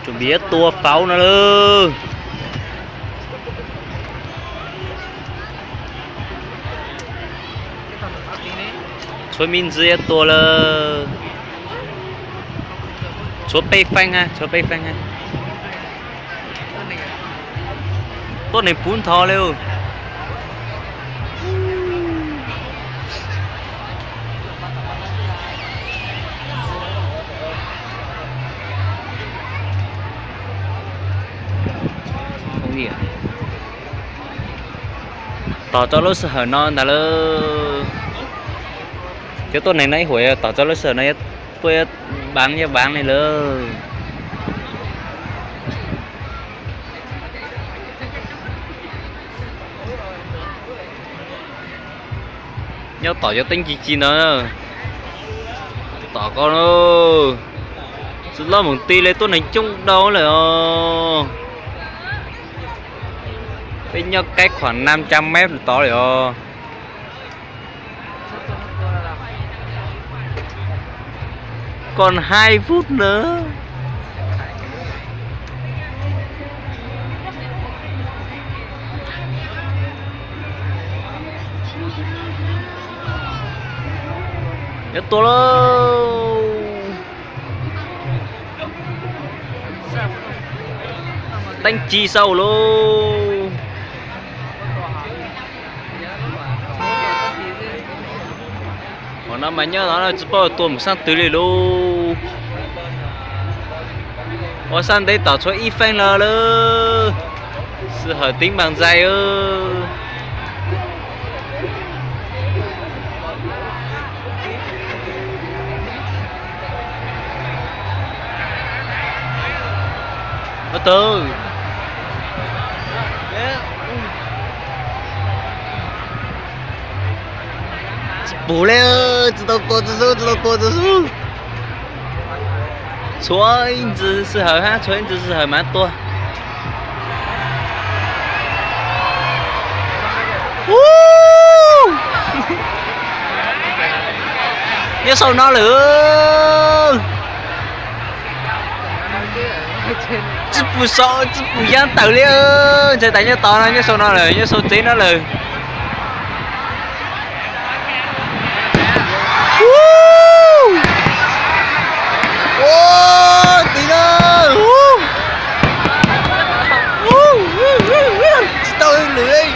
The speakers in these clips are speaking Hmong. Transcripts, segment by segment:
Npiav tua faub no lawm. Tshuav me ntsis tua lawm. Tshuav peb feeb ha, tshuav peb feeb ha. Tuab neeg puv ntho li. Tos tso lub sij hawm no ntag lauj. Cov tuab neeg no ib huam tos tso lub sij hawm no tuaj, yuav baav yuav baav li lawm. Nyob tom cov teeb ci ci ntawd, tom ko, tsis loj mus ti li, tuab neeg coob dau lawm os. Peb nyob cách khoảng năm trăm mét tod lawm os. Còn hai phút nữa. Yuav tua lauj. Teeb ci xau lauj. Qhov no mas nyob tod no tsis paub tua mus sab twg li lauj. Ua sab ntev tom tshuav ib feeb los lawm. Sij hawm teeb npas ntxais. Ua tawg. Tsis pum li, tsis tau tua tsis xub, tsis tau tua tsis xub. Tshuav ib ntsis sij hawm hab, tshuav ib ntsis sij hawm mas tua. Nyob sau no lawm. Tsis pum sau, tsis pum yaab tawm li. Ntshai tas nyob tod no, nyob sau no lawm, nyob sau tsev no lawm. Ua, tiv na. Tsis tau lwm.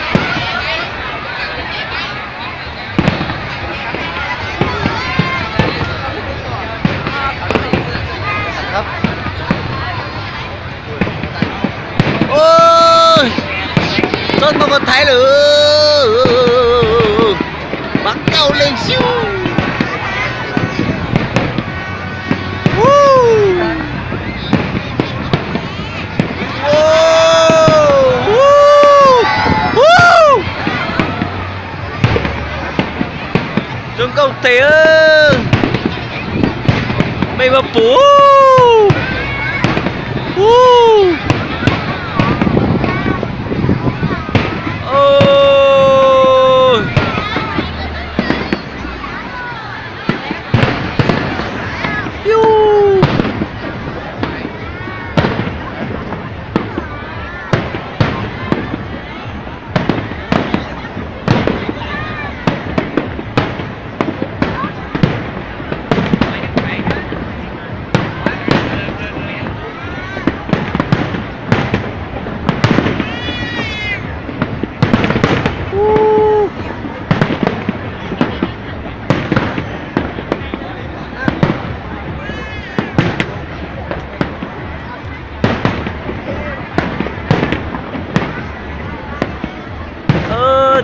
Tsob ntoo ko thaiv lawm. Mas kaum leej xwb. Zoo nkauj tes. Mej puas pum?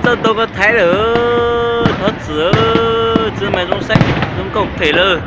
Tsob ntoo ko thaiv lawm, thov txim, tsis mas zoo saib, zoo nkauj them lawm.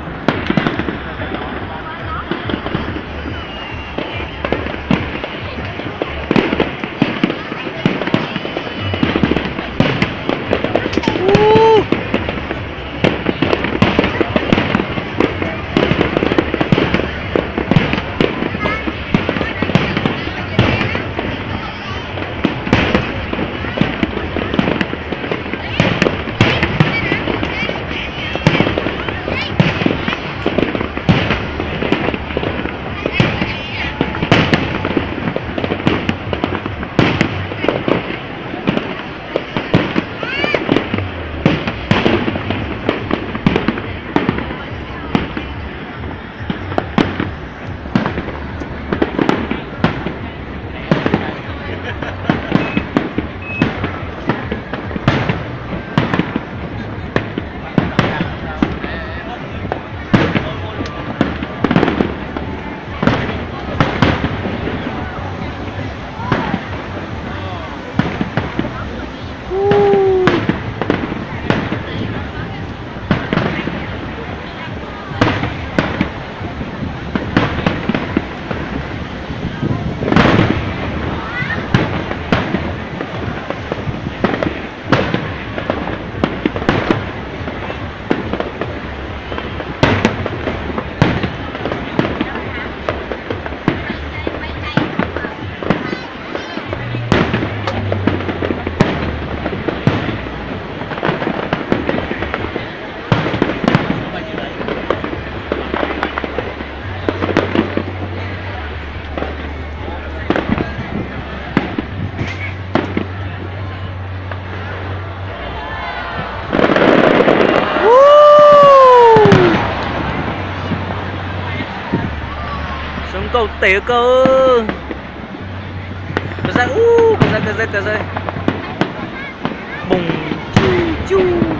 Zoo nkauj tes koj. Koj za, koj za, koj za, koj za. Boom, cuj, cuj.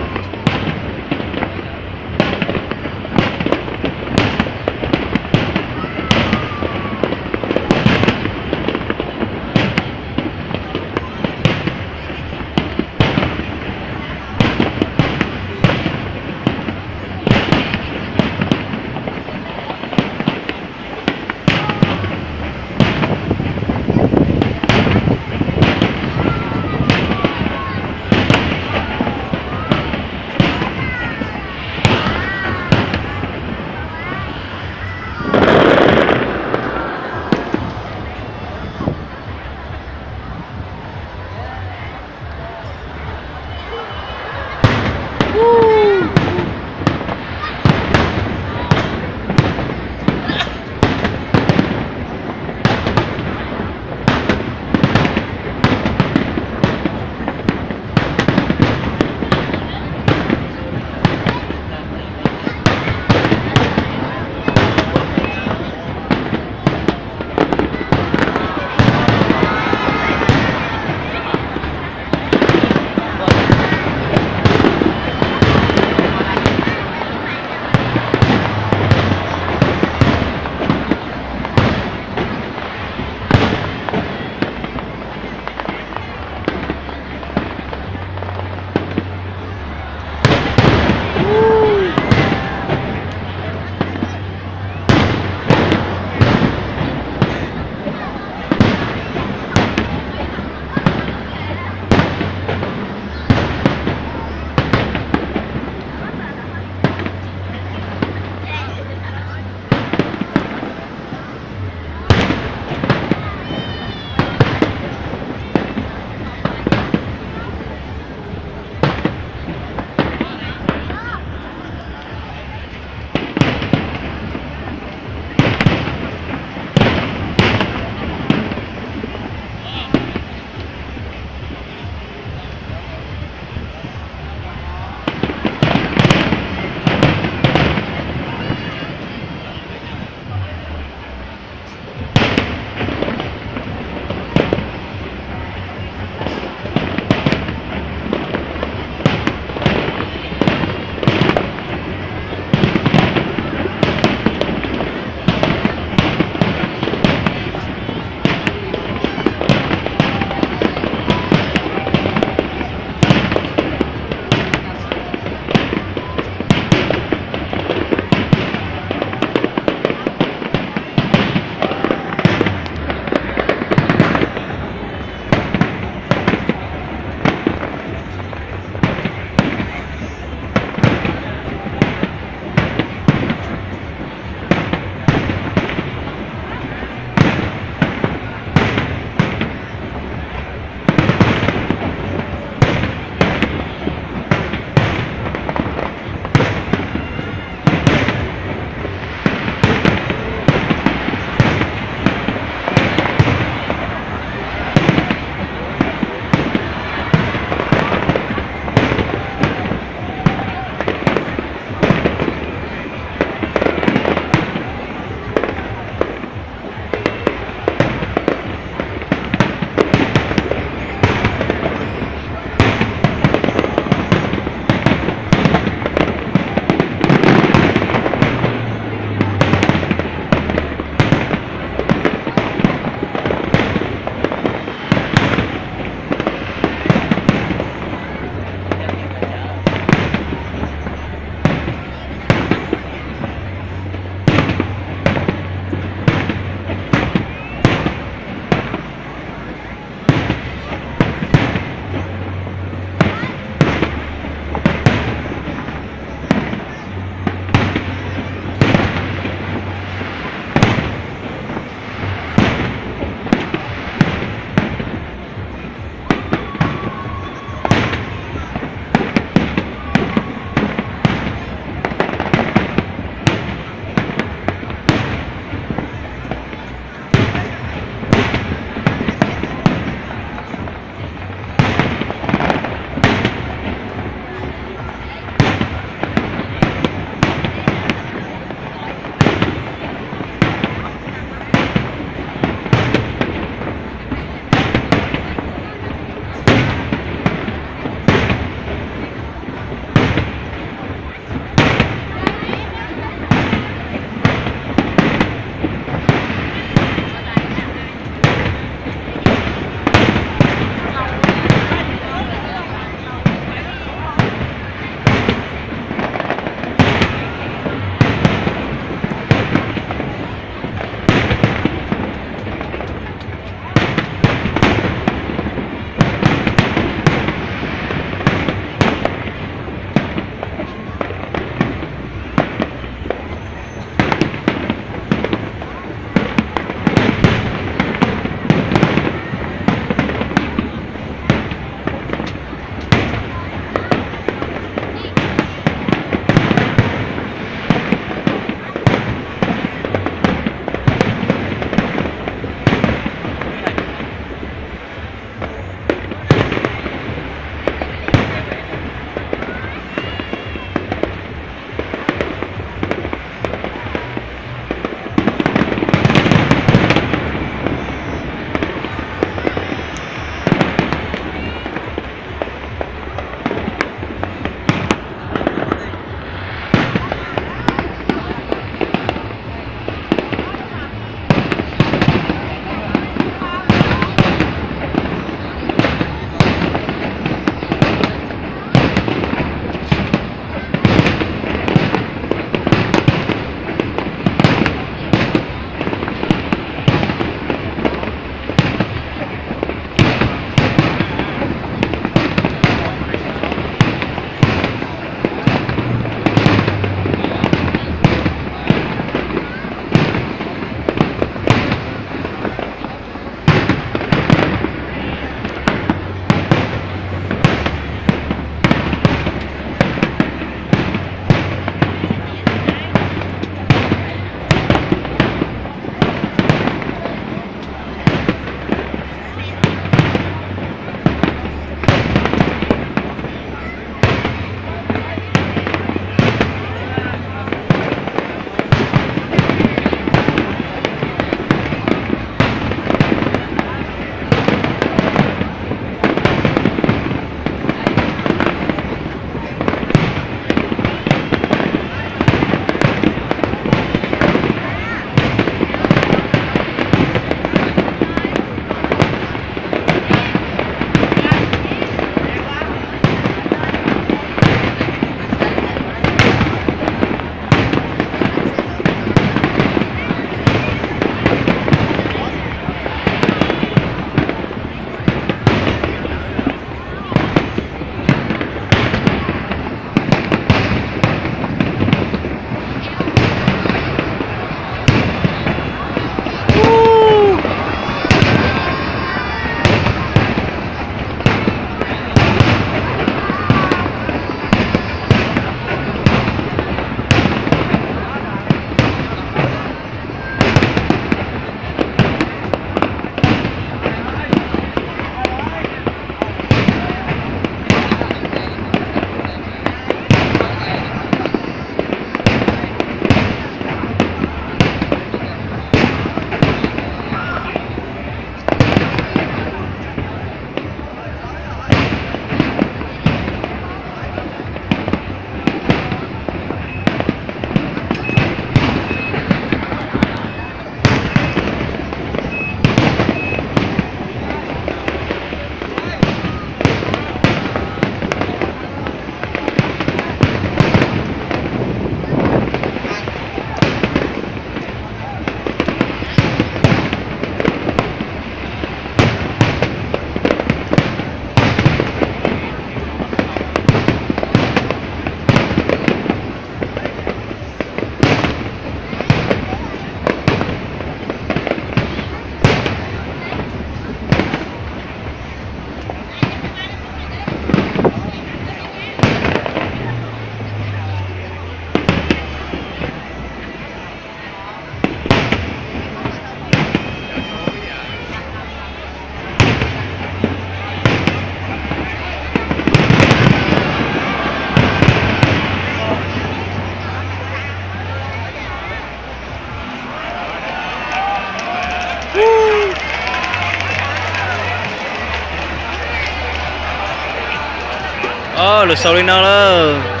Lawv xaus li no lawm.